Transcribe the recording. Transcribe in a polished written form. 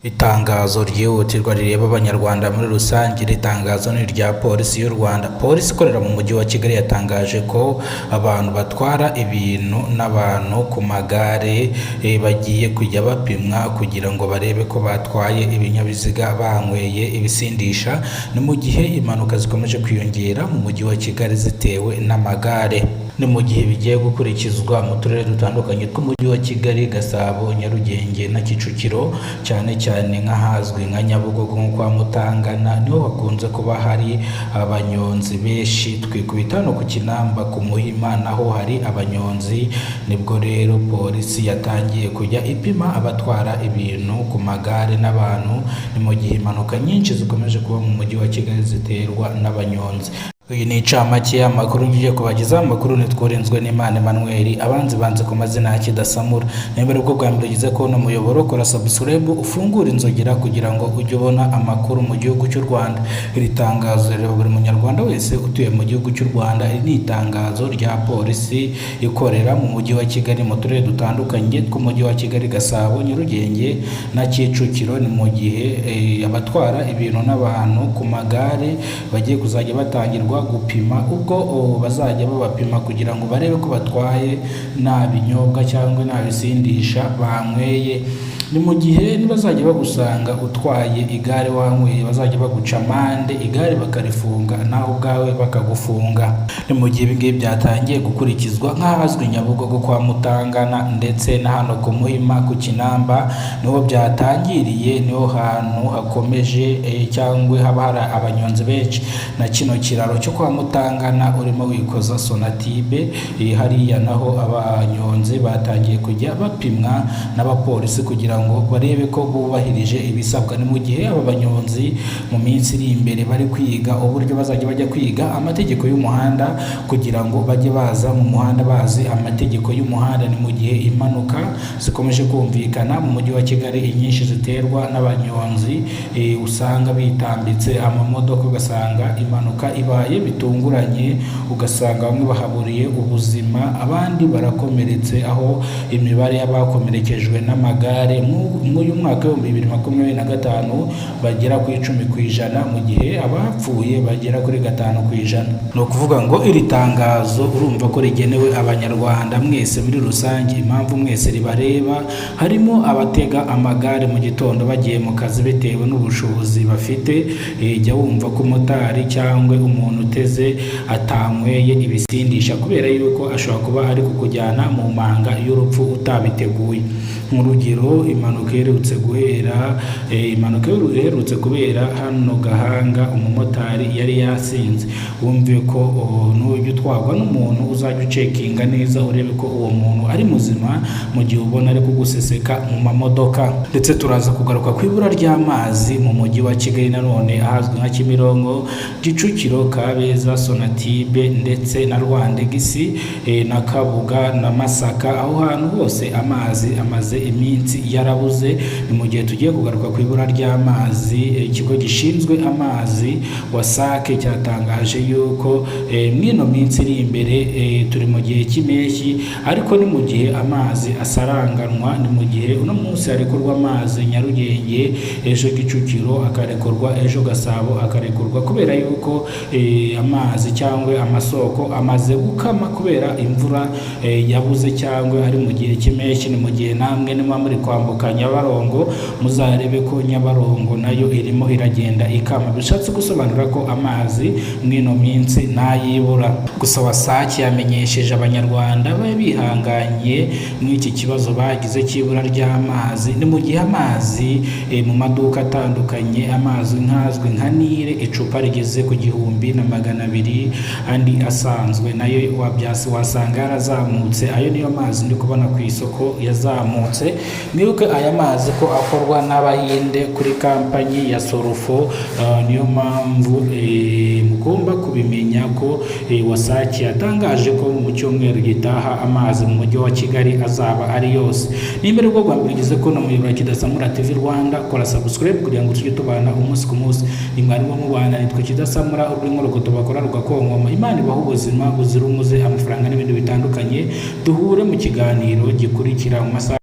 Itangazo ryihutirwa rireba Abanyarwanda muri rusange. Iri tangazo ni irya Polisi y'u Rwanda. Polisi ikorera mu Mujyi wa Kigali yatangaje ko abantu batwara ibintu n'abantu ku magare bagiye kujya bapimwa kugira ngo barebe ko batwaye ibinyabiziga banyweye ibisindisha. Ni mu gihe impanuka zikomeje kwiyongera mu Mujyi wa Kigali zitewe n'amagare. Ni mu gihe bigiye gukurikizwa mu turere dutandukanye tw'Umujyi wa Kigali: Gasabo, Nyarugenge na Kicukiro, cyane cyane nk'ahazwi nka Nyabugogo, nko kwa Mutangana, niho hakunze kuba hari abanyonzi benshi. Twikubita no ku Kinamba, ku Muhima naho hari abanyonzi. Nibwo rero polisi yatangiye kujya ipima abatwara ibintu ku magare n'abantu. Ni mu gihe impanuka nyinshi zikomeje kuba mu Mujyi wa Kigali ziterwa n'abanyonzi. Iyi ni incamake y'amakuru ngiye kubagezaho. Amakuru nitworinzwe n'Imana Emmanuel, abanzi banze ku mazina ya Kidasamura. Niba ari bwo bwa mbere ugize kubona umuyoboro, kora subscribe, ufungure inzogera kugira ngo ujye ubona amakuru mu gihugu cy'u Rwanda. Iri tangazo rireba buri Munyarwanda wese utuye mu gihugu cy'u Rwanda. Iri ni itangazo rya polisi ikorera mu Mujyi wa Kigali, mu turere dutandukanye tw'Umujyi wa Kigali: Gasabo, Nyarugenge na Kicukiro. Ni mu gihe abatwara ibintu n'abantu ku magare bagiye kuzajya batangirwa gupima, ubwo bazajya babapima kugira ngo barebe ko batwaye nta binyobwa cyangwa nta bisindisha banyweye. Ni mu gihe nibazajya bagusanga utwaye igare wanyweye, bazajya baguca amande, igare bakarifunga, nawe ubwawe bakagufunga. Ni mu gihe ibingibi byatangiye gukurikizwa nk'ahazwi Nyabugogo kwa Mutangana, ndetse na hano ku Muhima, ku Kinamba niho byatangiriye, niho hantu hakomeje cyangwa haba hari abanyonzi benshi. Na kino kiraro cyo kwa Mutangana urimo wikoza Sonatube, hariya naho abanyonzi batangiye kujya bapimwa n'abapolisi kugira ngo barebe ko bubahirije ibisabwa. Ni mu gihe aba banyonzi mu minsi iri imbere bari kwiga uburyo bazajya bajya kwiga amategeko y'umuhanda kugira ngo bajye baza mu muhanda bazi amategeko y'umuhanda. Ni mu gihe impanuka zikomeje kumvikana mu Mujyi wa Kigali, inyinshi ziterwa n'abanyonzi, usanga bitambitse amamodoka, ugasanga impanuka ibaye bitunguranye, ugasanga bamwe bahaburiye ubuzima, abandi barakomeretse, aho imibare y'abakomerekejwe n'amagare mw'uyu mwaka w'2025 bagera ku 10%, mu gihe abapfuye bagera kuri 5%. Ni ukuvuga ngo iri tangazo urumva ko rigenewe Abanyarwanda mwese muri rusange. Impamvu mwese ribareba, harimo abatega amagare mu gitondo bagiye mu kazi bitewe n'ubushobozi bafite. Jya wumva ko umumotari cyangwa umuntu uteze atanyweye ibisindisha, kubera yuko ashobora kuba ari kukujyana mu manga y'urupfu utabiteguye. Nk'urugero, impanuka iherutse kubera hano Gahanga, umumotari yari yasinze. Wumve ko nujya utwarwa n'umuntu, uzajya ucheckinga neza urebe ko uwo muntu ari muzima mu gihe ubona ari kuguseseka mu mamodoka. Ndetse turaza kugaruka ku ibura ry'amazi mu Mujyi wa Kigali nanone, ahazwi nka Kimironko, Kicukiro, Kabeza, Sonatube ndetse na Rwandex, na Kabuga na Masaka. Aho hantu hose amazi amaze iminsi yarabuze. Ni mu gihe tugiye kugaruka ku ibura ry'amazi. Ikigo gishinzwe amazi WASAC cyatangaje yuko mw'ino minsi iri imbere, turi mu gihe cy'impeshyi, ariko ni mu gihe amazi asaranganwa. Ni mu gihe uno munsi harekurwa amazi Nyarugenge, ejo Kicukiro akarekurwa, ejo Gasabo akarekurwa, kubera yuko amazi cyangwa amasoko amaze gukama kubera imvura yabuze cyangwa ari mu gihe cy'impeshyi. Ni mu gihe namwe niba muri kwambuka Nyabarongo, muzarebe ko Nyabarongo nayo irimo iragenda ikama, bishatse gusobanura ko amazi mw'ino minsi ntayibura. Gusa WASAC yamenyesheje Abanyarwanda babe bihanganye mw'iki kibazo bagize cy'ibura ry'amazi. Ni mu gihe amazi mu maduka atandukanye, amazi nk'azwi nka Nile, icupa rigeze ku 1200, andi asanzwe nayo wabyasi wasanga yarazamutse. Ayo niyo mazi ndi kubona ku isoko yazamutse. Mwibuke aya mazi ko akorwa n'Abahinde kuri kampanyi ya Sorofo. Niyo mpamvu mugomba kubimenya ko WASAC yatangaje ko mu cyumweru gitaha amazi mu Mujyi wa Kigali azaba ari yose. Nimba ari bwo bwa mbere ugeze ko muyobora Kidasamura TV Rwanda, kora subscribe kugira ngo tujye tubana umunsi ku munsi. Ni mwarimu mubana, nitwa Kidasamura, urw'inkorogoto bakora rugakonkoma. Imana ibaha ubuzima buzira umuze, amafaranga n'ibindi bitandukanye. Duhure mu kiganiro gikurikira mu masaha.